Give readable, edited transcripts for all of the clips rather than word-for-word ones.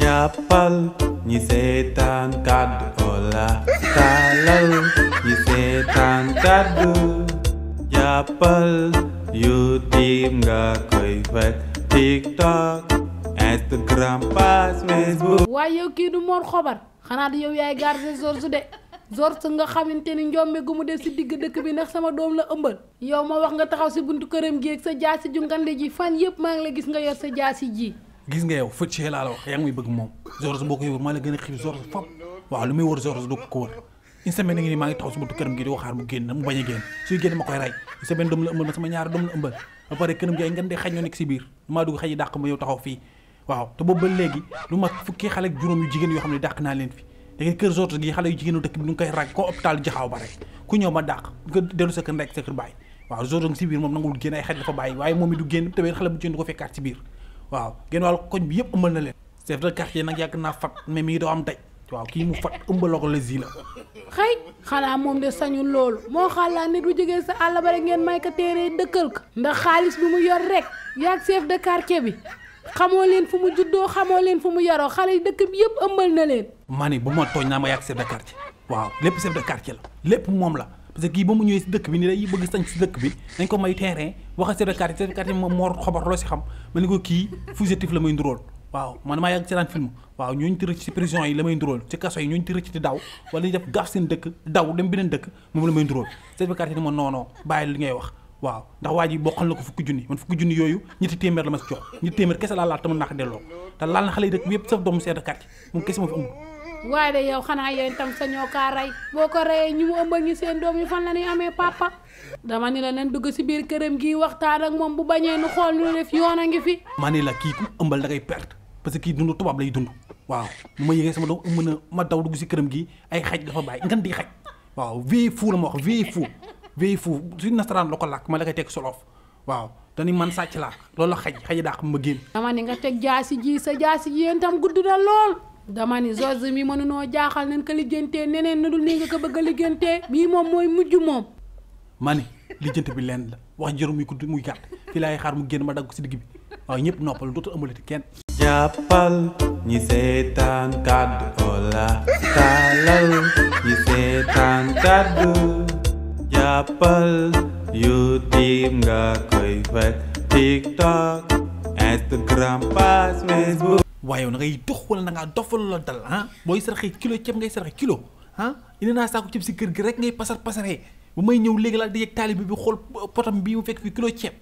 jàppal ñi seetaan kàddu Ola taalal ñi seetaan kàddu jàppal YouTube nga koy fekk TikTok Instagram page Facebook. waaye yow kii du Mor Xobar xanaa di yow yaay garder George de George nga xamante ni njombe gu mu def si digg dëkk bi ndax sama doom la ëmbal yow ma wax nga taxaw si buntu këram gi ak sa jaasi ju ngande ji fan yëpp maa ngi la gis nga yor sa jaasi ji. gis nga yow fëccee laa la wax yaa ngi muy bëgg moom George boo ko yóbbu maa la gën a xiif George fop waaw lu muy wër George du ko wër une semaine ngi nii maa ngi taxaw si buntu këram gi di ko xaar mu génn mu bañ a génn suy génn ma koy rey une semaine doom la ëmbal ma sama ñaari doom la ëmbal ba pare këram gi ay ngeen di xaj ñoo nekk si biir maa dugg xaj yi dàq ma yow taxaw fii waaw te boobu ba léegi lu mat fukki xale ak juróom yu jigéen yoo xam ne dàq naa leen fi léegi kër George gi xale yu jigéenu dëkk bi nu ngi koy rag ko hôpital jaxaaw ba rek ku ñëw ma dàq nga dellu sa kër ndek sa kër bàyyi waaw George si biir moom nangul génn ay xaj dafa bàyyi waaye moom mi du génn te xale bu jigéen du ko fekkaat si biir waaw génn wàllu koñ bi yëpp ëmbal na leen chef de quartier nag yàgg naa fat mais mi ngi doo am daj waaw kii mu fat ëmbaloo ko la zi la xëy xanaa moom de sañul loolu moo xaalaa nit bu jógee sa àll ba rek ngeen may ko téeree dëkkal ko ndax xaalis bi mu yor rek yaag chef de quartier bi xamoo leen fu mu juddoo xamoo leen fu mu yaroo xale yi dëkk bi yëpp ëmbal na leen maa ni bu ma tooñ naa ma yàgg chef de quartier waaw lépp chef de quartier la lépp moom la parce que kii ba mu ñëwee si dëkk bi ni day bëgg sañ si dëkk bi dañ ko may terrain wax chef de quartier moom Mor Xobar loo si xam ma ni ko kii fugitif la may nduróol waaw man maa yàgg ci daan film waaw ñooñu ti rëcc ci prison yi la may nduróol ci kaso yi ñooñu ti rëcc di daw wala ñu def gaaf seen dëkk daw dem beneen dëkk moom la may nduróol chef de quartier ni ma non bàyyi li ngay wax waaw ndax waa ji bokkal na ko fukki junni man fukki junni yooyu ñetti téeméer la ma si jox ñetti téeméer kese laa laal te mën naa ko delloo te laal na xale yi dëkk bi yëpp saf doomu chef de quartier moom kese moo fi ëmb waaye de yow xanaa yéen tam sañoo kaa rey boo ko reyee ñu mu ëmbal ñi seen doom yi fan la ñuy amee papa dama ni la nañ dugg si biir këram gi waxtaan ak moom bu bañee nu xool nu def yoon a ngi fi maa ni la kii ku ëmbal da ngay perte parce que kii dund tubaab lay dund waaw bu ma yëgee sama doom ëmb na ma daw dugg si këram gi ay xaj dafa bàyyi ngan di xaj waaw vie fou la ma wax vie fou suñu nasaraan la ko làkk ma la koy teg solof waaw dañu man sàcc laa loolu la xaj dàq ma génn dama ni nga teg jaasi ji sa jaasi ji yéen tam gudd na lool dama ni George mi mënunoo jaaxal nañ ko liggéeyantee neneen na dul nii nga ko bëgg a liggéeyantee bii moom mooy mujj moom ma ni lijjante bi lenn la wax jëru muy gudd muy gàtt fii laay xaar mu génn ma dagg si digg bi waaw ñëpp noppal dootul ëmbalati kenn jàppal ñi seetaan kàddu Ola taalal ñi seetaan kàddu jàppal YouTube nga koy fekk TikTok Instagram page Facebook. waaye yow na ngay dox wala na ngaa dof wala la dal ah booy saraxee kilo ceeb ngay saraxee kilo ah indi naa saako ceeb si kër gi rek ngay pasaree bu may ñëw léegi laa di yegg taalibe bi xool potam bii mu fekk fi kilo ceeb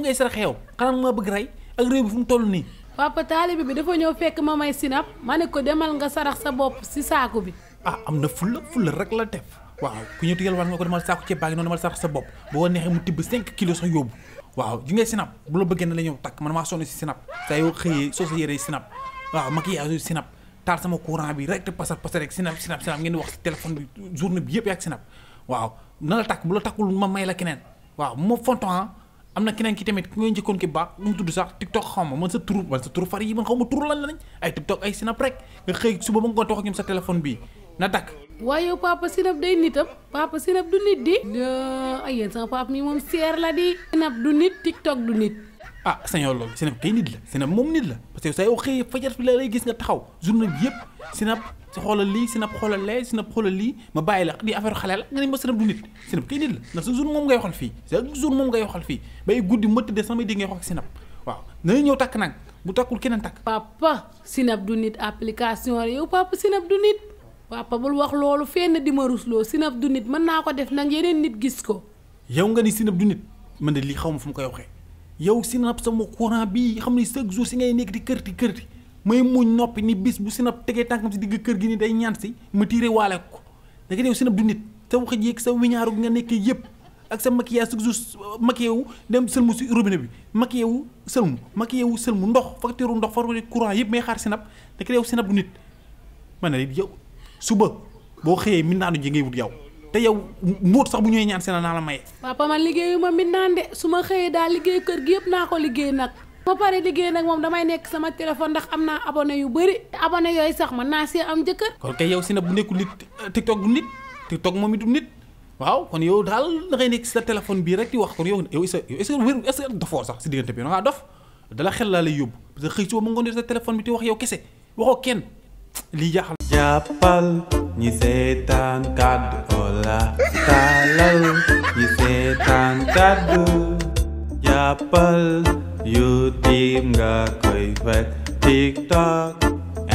ngay saraxee yow xanaa ma bëgg rey ak réew bi fu mu toll nii papa taalibe bi dafa ñëw fekk ma may sinap ma ne ko demal nga sarax sa bopp si saako bi ah am na fulla rek la def waaw ku ñëw yàlla war nga ko demal saako ceeb baa ngi noonu demal sarax sa bopp boo neexee mu tibb 5 kilos sax yóbbu waaw ji ngay sinap bu la bëggee ne la ñëw takk man maa sonn si sinap saa yoo xëyee soo sa yéree sinap waaw maquillage sinap taal sama courant bi rek te pasar rek sinap ngeen di wax si téléphone bi journée bi yëpp yaa sinap waaw na la takk bu la takkul ma may la keneen waaw moo fonton am na keneen ki tamit ki ngay njëkkoon ki baax mu tudd sax TikTok xaw ma man sa turu far yi man xaw ma turu lan lañ ay TikTok ay sinap rek nga xëy suba ba nga toog ak ñoom sa téléphone bii na takk waaye yow papa sinap day nitam papa sinap du nit di ay yéen sama papa mi moom seer la di sinap du nit TikTok du nit ah sañoo loolu sinap kay nit la sinap moom nit la parce que saa yoo xëyee fajar fi la lay gis nga taxaw journée bi yëpp sinap si xoolal lii sinap xoolal lee sinap xoolal lii ma bàyyi la di affaire xale la nga ne ma sinap du nit sinap kay nit la ndax sa jour moom ngay waxal fii bay guddi mëtt de samay dégg ngay wax ak sinap waaw na ñëw takk nag bu takkul keneen takk papa sinap du nit application la yow papa sinap du nit papa bul wax loolu fenn di ma rusloo sinap du nit mën naa ko def nag yeneen nit gis ko yow nga ni sinap du nit man de lii xaw ma fu mu koy waxee yow sinap sama courant bii xam ni chaque jour si ngay nekk di kërti may muñ noppi ni bis bu sinap tegee tànkam si digg kër gi ni day ñaan si ma tiire waale ko da nga yow sinap du nit sa wax yéeg sa wiñaaru gi nga nekkee yëpp ak sa maquillage chaque jour maquillé wu dem sëlmu si robinet bi maquillé wu sëlmu ndox facture ndox facture courant yëpp may xaar sinap da nga yow sinap du nit ma ne yow suba boo xëyee mindaanu ji ngay wut yow te yow mbóot sax bu ñëwee ñaan seen naa la maye. papa man liggéeyu ma mindaan de su ma xëyee daal liggéey kër gi yëpp naa ko liggéey nag ma pare liggéey nag moom damay nekk sama téléphone ndax am naa abonné yu bëri abonné yooyu sax man naa see am jëkkër kon kay yow sinap bu nekkul nit TikTok du nit TikTok moom it du nit waaw kon yow daal da ngay nekk si sa téléphone bii rek di wax kon yow est-ce que dofoo sax si diggante bi da ngaa dof dala xel laa lay yóbbu parce que xëy suba ma ngoon sa téléphone bi di wax yow kese waxoo kenn lii jaaxal. jàppal ñi seetaan kàddu Ola taalal ñi seetaan kàddu jàppal YouTube nga koy fekk TikTok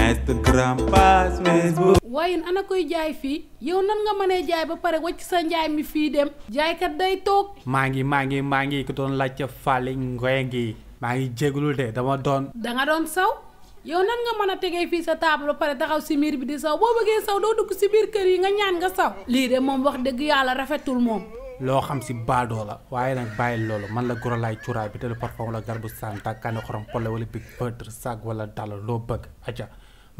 Instagram page Facebook. waaye ana koy jaay fii yow nan nga mënee jaay ba pare wacc sa njaay mi fii dem jaaykat day toog. maa ngi ko doon laajte Fally Ngoye maa ngi jégalu de dama doon. da nga doon saw yow nan nga mën a tegee fii sa table ba pare taxaw si miir bi di saw boo bëggee saw doo dugg si biir kër yi nga ñaan nga saw. lii de moom wax dëgg yàlla rafetul moom. loo xam si baadoo la waaye nag bàyyi loolu man la gorolaay cuuraay bi te le parfum la garbu santa kaani xorom polle wala big pëtre sag wala dala loo bëgg aca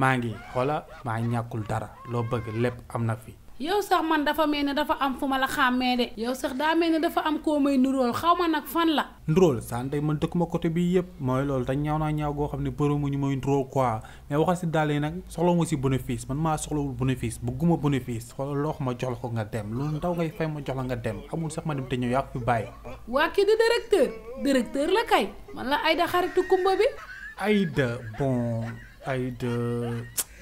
maa ngi xoola maa ñàkkul dara loo bëgg lépp am na fi. yow sax man dafa mel ni dafa am fu ma la xàmmee de. yow sax daa mel ni dafa am koo may nuróol xaw ma nag fan la. ndróol sante man dëkkuma côté bi yëpp mooy loolu te ñaaw naa ñaaw goo xam ne bërëmu ñu mooy ndróol quoi mais waxal si daal yi nag soxla ma si bénéfice man maa soxlawul bénéfice bëgguma bénéfice xoolal loo xam ma jox la ko nga dem loolu ndaw ngay fay ma jox la nga dem amul sax ma dem te ñëw yaa fi bàyyi. waa kii di directeur la kay man la Aïda xaritu kumba bi. Aïda bon Aïda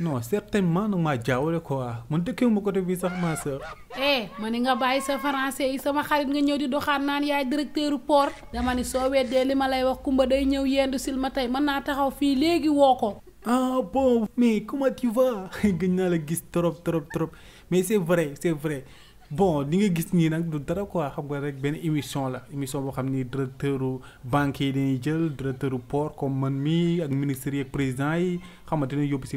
non certainement nag maa jaawale quoi man dëkkee ma côté bi sax ma sœur. ma ni nga bàyyi sa français yi sama xarit nga ñëw di doxaan naan yaay directeur port dama ni soo weddee li ma lay wax kumba day ñëw yendu sil ma tey mën naa taxaw fii léegi woo ko. ah bon mais comment tu vas gëj naa la gis trop mais c'est vrai bon li nga gis nii nag du dara quoi xam nga rek benn émission boo xam ni directeuru banque yi dañuy jël directeuru port comme man mii ak ministres yi ak président yi xam nga dinañ yóbbu si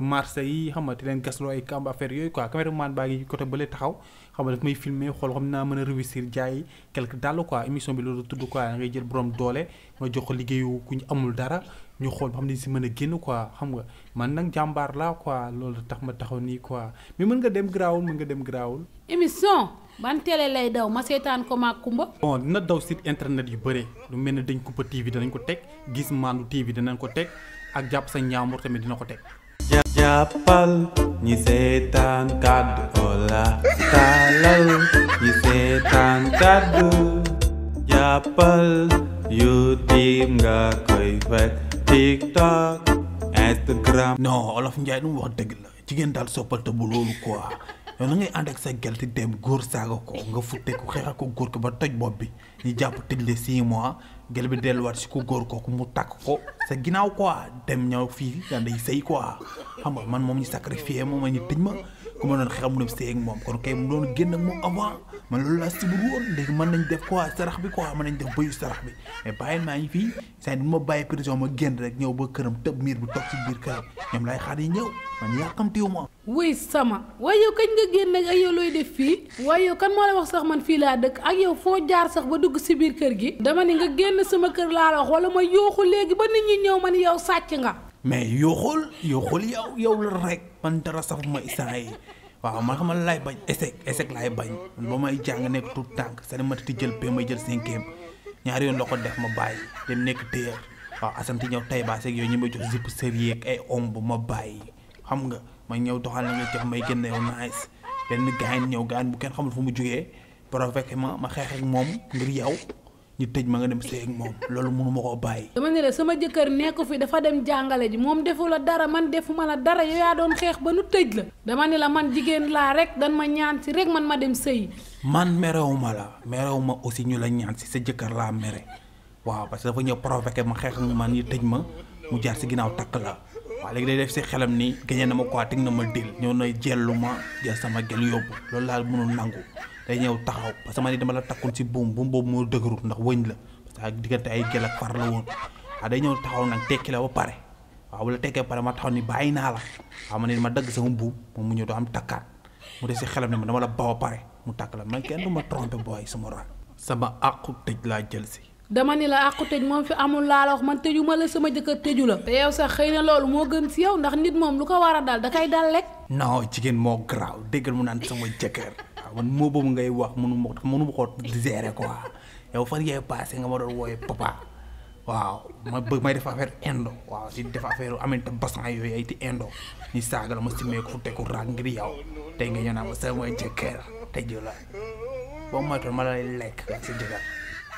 marché yi xam nga di leen gasloo ay camp affaire yooyu quoi caméraman baa ngi côté bële taxaw xam nga daf may filmer xool xam naa mën a réussir jaay quelque dàll quoi émission bi loolu tudd quoi da ngay jël borom doole nga jox ko liggéeyu ku ñu amul dara ñu xool ba xam ne si mën a génn quoi xam nga man nag jàmbaar laa quoi loolu tax ma taxaw nii quoi mais mën nga dem garaawul. émission ban télé lay daw ma seetaan ko maag kumba. bon dina daw site internet yu bëre lu mel ne dañ Kumpa TV danañ ko teg gis Mandu TV danañ ko teg ak jàpp sa ñaambur tamit dina ko teg. jàppal ñi seetaan kàddu Ola taalal ñi seetaan kàddu jàppal YouTube nga koy fekk TikTok Instagram. non Olof Njaay lu mu wax dëgg la jigéen daal soppal te bu loolu quoi yow na ngay ànd ak sa gel te dem góor saaga ko nga futte ko xeex ak ko góor ko ba toj bopp bi ñu jàpp tëj le 6 mois gel bi delluwaat si ku góor kooku mu takk ko sa ginnaaw quoi dem ñëw fii daan day sëy quoi xam nga man moom ñu sacrifié moom ñu tëj ma ku ma doon xeexam mu dem sëy ak moom kon kay mu doon génn ak moom avant man loolu laa sibir woon léegi mën nañ def quoi sarax bi quoi mën nañ def bëyu sarax bi mais bàyyi maa ngi fii saa bu ma bàyyi prison ma génn rek ñëw ba këram tëb miir bi toog si biir këram ñoom laay xaar yi ñëw man yàkkamtiwu ma. wuy sama waaye yow kañ nga génn ak yow looy def fii waaye yow kan moo la wax sax man fii laa dëkk ak yow foo jaar sax ba dugg si biir kër gi dama ni nga génn sama kër laa la wax wala ma yooxu léegi ba nit ñi ñëw ma ni yow sàcc nga. mais yooxul yow la rek man dara saf ma isaan yi waaw man xam nga laay bañ échec laay bañ ba may jàng nekk tout tànk sa ma ti jël p may jël 5e ñaari yoon la ko def ma bàyyi dem nekk téer waaw asanti ñëw tay baas ak yooyu ñu may jox zip sérieux ak ay omb ma bàyyi xam nga ma ñëw doxal na nga jox may génn yow nice benn gaañ ñëw gaañ bu kenn xamul fu mu jógee provoqué ma xeex ak moom ngir yow ñu tëj ma nga dem sëy ak moom loolu mënu ma koo bàyyi. dama ne la sama jëkkër nekk fi dafa dem jàngale ji moom defu la dara man defuma la dara yow yaa doon xeex ba nu tëj la dama ne la man jigéen laa rek dan ma ñaan si rek man ma dem sëy. man merewuma aussi ñu la ñaan si sa jëkkër laa mere waaw parce que dafa ñëw provoqué ma xeex ak man ñu tëj ma mu jaar si ginnaaw takk la waaw léegi day def si xelam ni gañe na ma quoi teg na ma dil ñëw na jellu ma jël sama gel yóbbu loolu laa mënul nangu. day ñëw taxaw parce que man ni dama la takkoon si buum boobu moo dëgërut ndax wëñ la parce que diggante ay gel ak far la woon waaw day ñëw taxaw nag tekki la ba pare waaw bu la tekkee ba pare ma taxaw ni bàyyi naa la waaw ma ne ma dagg sama buum moom mu ñëw doo am takkaat mu def si xelam ne ma dama la ba pare mu takk la man kenn du ma trompé booy sama rak sama àqu tëj laa jël si. dama ni la àqu tëj moom fi amul laa la wax man tëju ma la sama jëkkër tëju la. te yow sax xëy na loolu moo gën si yow ndax nit moom lu ko war a dal da kay dal rek. non jigéen moo garaaw déggal mu naan sama jëkkër man moo boobu ngay wax mënu ma ko gérer quoi yow fan yee passé nga ma doon wooye papa waaw ma bëgg may def affaire indo waaw di def affaire amante basan yooyu ay ti indo ñu saaga la ma simmee ko fu tekku raag ngir yow tey nga ñëw naa ma sama jëkkër tëju la boo moytoon ma lay lekk ak sa jëkkër.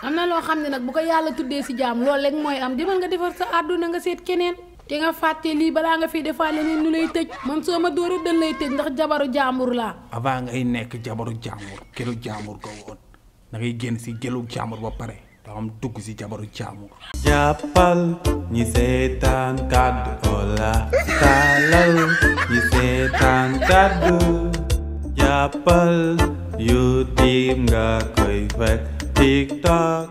am na loo xam ne nag bu ko yàlla tuddee si jaam loolu rek mooy am demal nga defar sa àdduna nga seet keneen. te nga fàtte lii balaa nga fi defaat leneen ñu lay tëj man soo ma dóoree dañ lay tëj ndax jabaru jàmbur laa. avant ngay nekk jabaru jàmbur gelu jàmbur ko woon da ngay génn si gelu jàmbur ba pare da am dugg si jabaru jàmbur. jàppal ñi seetaan kàddu Ola taalal ñi seetaan kàddu jàppal YouTube nga koy fekk TikTok